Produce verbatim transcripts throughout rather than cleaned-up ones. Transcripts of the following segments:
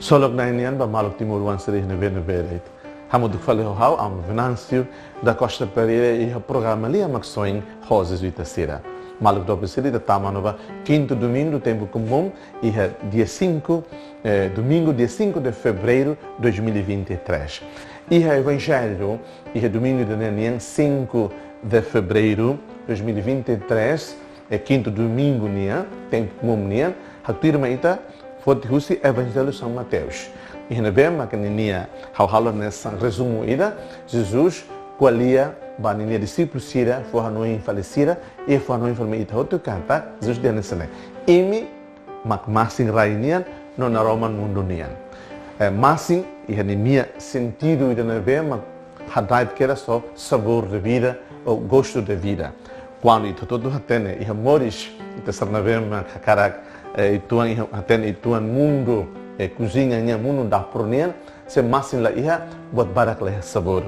Ksolok Na'i nian ba maluk timoroan sira iha ne'ebé-ne'ebé de'it. Hamutuk fali ho ha'u, Amu Venâncio da Costa Pereira, iha programa Lia Maksoin ho Jezuita sira. Maluk doben sira, ita tama ona ba kintu domingu tempu komún, iha dia cinco, eh, domingu dia cinco de fevereiro dois mil e vinte e três. Iha Evanjellu, iha domingu ida-ne'e nian, cinco de fevereiro dois mil e vinte e três, eh, kintu domingu nian, tempu komún nian, haktuir mai ita foti husi Evanjellu São Mateus. Iha ne'ebé maka ninia, ha'u halo hanesan rezumu ida, Jesus ko'alia ba ninia dixípulu sira, fó hanoin fali sira, i fó hanoin fali mai ita hotu katak, Jesus dehan hanesan ne'e: Imi mak masin rai nian no naroman mundu nian. Eh, masin iha ninia sentidu ida ne'ebé mak hada'et kedas ho sabor de vida ou gosto de vida. Kuandu ita hotu-hotu hatene iha moris, ita sira ne'ebé mak hakarak, eh, uitoan iha, hatene uitoan mundu, eh, kuziña nian, mundu dapur nian, se masin la iha, buat barak la iha sabor.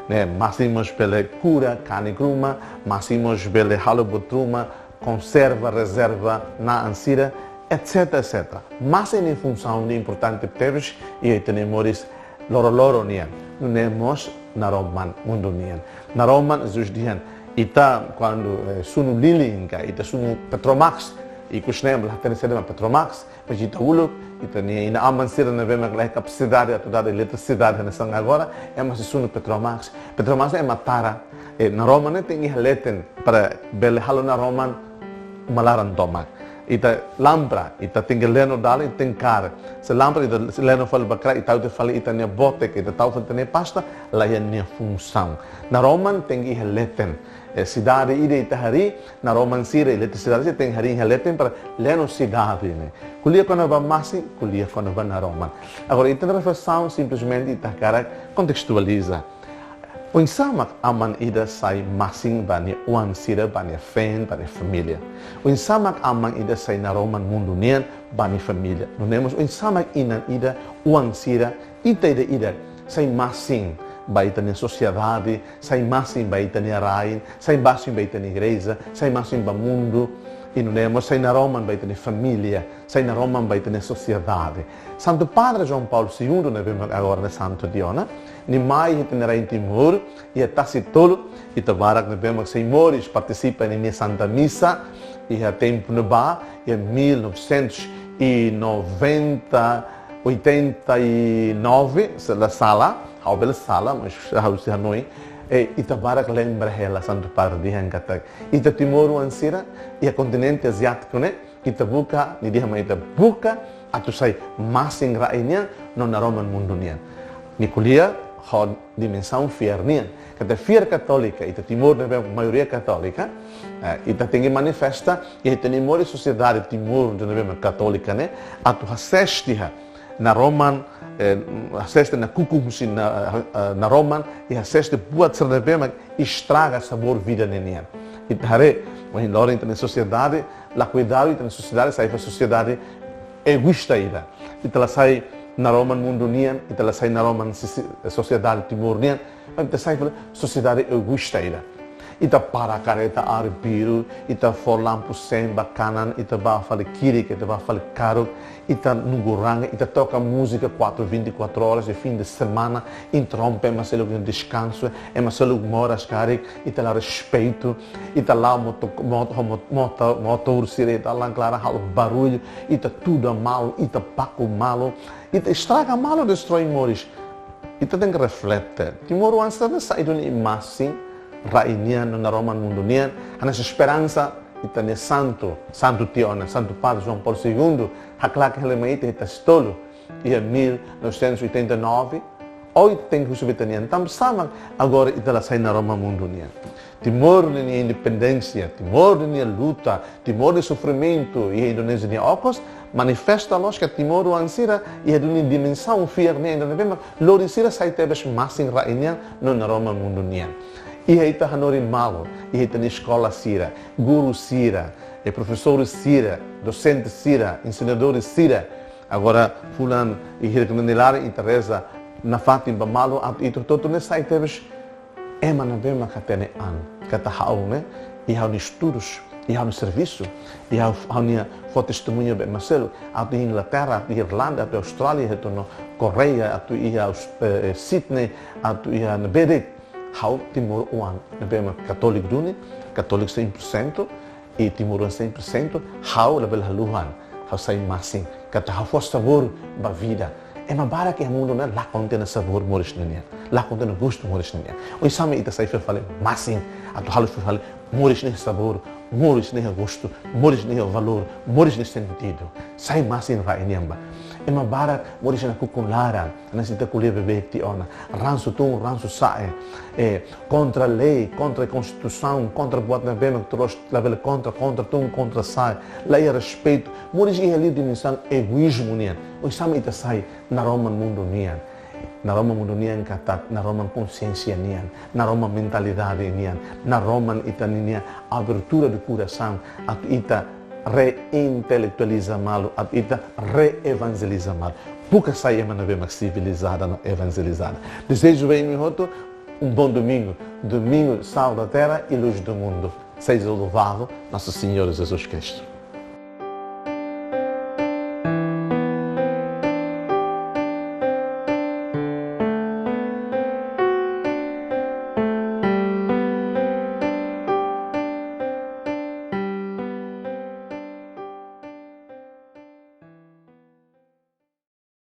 Ne'e, masin mós bele kura kanek ruma, masin mós bele halo buat ruma, konserva, rezerva na'an sira, et cetera, et cetera. Masin nia funsaun ne'e importante tebes iha ita-nia moris loroloron nian. Nune'e mós naroman mundu nian. Naroman, Jesus dehan, ita kuandu, eh, sunu lilin ka, ita sunu Petromax, ikus ne'e la hatene saida mak Petromax, mas ita uluk, ita-nia inan-aman sira ne'ebé mak la iha kapasidade atu dada eletrisidade hanesan agora, ema sei sunu Petromax. Petromax ne'e ema tara, eh, naroman ne'e tenke iha leten para bele halo naroman uma laran tomak. Ita lâmpada, ita tenke leno dala, ita tenke kaer. Se lâmpada ita leno fali ba kraik, ita tau fali ita-nia bote, ita tau fali ita-nia pasta, la iha nia funsaun. Naroman tenke iha leten. Eh, sidade ida ita harii, naroman sira, eletrisidade sira tenke harii iha leten para leno sidade ne'e. Ko'alia kona-ba masin, ko'alia kona-ba naroman. Agora, ita-nia reflesaun simplesmente ita hakarak kontestualiza. Oinsá mak aman ida sai masin ba nia oan sira, ba nia feen, ba nia família? Oinsá mak aman ida sai naroman mundu nian ba nia família? Nune'e mós oinsá mak inan ida, oan sira, ita ida-idak sai masin ba ita-nia sosiedade, sai masin ba ita-nia rain, sai masin ba ita-nia igreja, sai masin ba mundu, i nune'e mós sai naroman ba ita-nia família, sai naroman ba ita-nia sosiedade. Santu Padre João Paulo segundo, ne'ebé mak agora ne'e santu tiha ona, nia mai iha ita-nia rain Timor, iha Tasi Tolu, ita barak ne'ebé mak sei moris partisipa iha ninia Santa Misa, iha tempu ne'ebá, iha mil novecentos e noventa, oitenta e nove, se la sala, ha'u bele sala, mas ha'u sei hanoin, eh, ita barak lembra hela Santu Padre dehan katak ita timoroan sira iha kontinente aziátiku ne'e, ita buka, nia dehan mai ita buka atu sai masin rai nian no naroman mundu nian. Nia ko'alia ho dimensaun fiar nian. Katak fiar katólika, ita Timor ne'ebé maioria katólika, eh, ita tenke manifesta iha ita-nia moris sosiedade Timor ne'ebé mak katólika ne'e, atu hasees tiha naroman, eh, hasees tiha nakukun husi na, eh, naroman, i hasees tiha buat sira ne'ebé mak estraga sabór vida ne'e nian. Ita haree, ohin loron ita-nia sosiedade, la kuidadu ita-nia sosiedade sai fali sosiedade egoísta ida. Ita la sai naroman mundu nian, ita la sai naroman sisi-, sosiedade Timor nian, mas ita sai fali sosiedade egoísta ida. Ita para kareta arbiru, ita fó lampu sein ba kanan, ita bá fali kirik, ita bá fali karuk, ita nunggu ranga, ita toka múzika quatro, vinte e quatro horas de fim de semana, interrompe ema seluk nia deskansu, ema seluk moras karik, ita la respeitu, ita la'o moto, moto, moto, moto, motór sira, ita la'o klaran halo barullu, ita tuda malu, ita baku malu, ita estraga malu, destrói moris. Ita tenke reflete. Timoroan sira ne'e sai duni masin rai nian no naroman mundu nian, hanesan esperansa ita-nia santu, santu tiha ona, Santu Padre João Paulo segundo, haklaken hela mai ita iha Tasi Tolu, iha mil novecentos e oitenta e nove, ohin tenke husu ba ita-nian, tanbasá mak agora ita la sai naroman mundu nian? Timor ninia independénsia, Timor ninia luta, Timor nia sofrimentu iha Indonézia nia okos, manifesta loos katak timoroan sira iha duni dimensaun fiar nian ida ne'ebé mak lori sira sai tebes masin rai nian no naroman mundu nian. Iha ita hanorin malu, iha ita-nia eskola sira, guru sira, eh, profesores sira, docentes sira, ensinadores sira. Agora, fulan hirak nia laran ita reza nafatin ba malu atu ita hotu-hotu ne'e sai tebes ema ne'ebé mak hatene an, katak ha'u ne'e, iha ha'u-nia estudus, iha ha'u-nia servisu, iha ha'u-nia fó testemuñu ba ema seluk, atu iha Inglaterra, atu iha Irlanda, atu iha Austrália, atu iha Koreia, atu iha Aus-, eh, eh, Sydney, atu iha ne'ebé de'it. Ha'u timoroan, ne'ebé mak katóliku duni, katóliku cem por cento, i timoroan cem por cento, ha'u labele haluha an, ha'u sai masin, katak ha'u fó sabór ba vida. Ema barak iha mundu ne'e lakon tiha ona sabór moris ninian, lakon tiha ona gostu moris ninian. Oinsá mak ita sai fila fali masin, atu halo fila fali moris ne'e sabór, moris ne'e gostu, moris ne'e valór, moris ne'e sentidu. Sai masin rai nian ba. Ema barak moris nakukun laran, hanesan ita ko'alia beibeik tiha ona. Ransu tun, ransu sa'e. Eh, kontra lei, kontra konstituisaun, kontra buat ne'ebé mak terus labele kontra, kontra tun, kontra sa'e. La iha respeitu. Moris iha liu dimensaun egoízmu nian. Oinsá mak ita sai naroman mundu nian. Naroman mundu nian katak, naroman konsiénsia nian, naroman mentalidade nian, naroman ita-nia abertura de korasaun, atu ita reintelektualiza malu, atu ita reevanjeliza malu. Buka sai ema ne'ebé mak sivilizada no evanjelizada. Dezeju ba imi hotu um bom domingo, domingo, sal da terra e luz do mundo. Seja louvado nosso Senhor Jesus Cristo.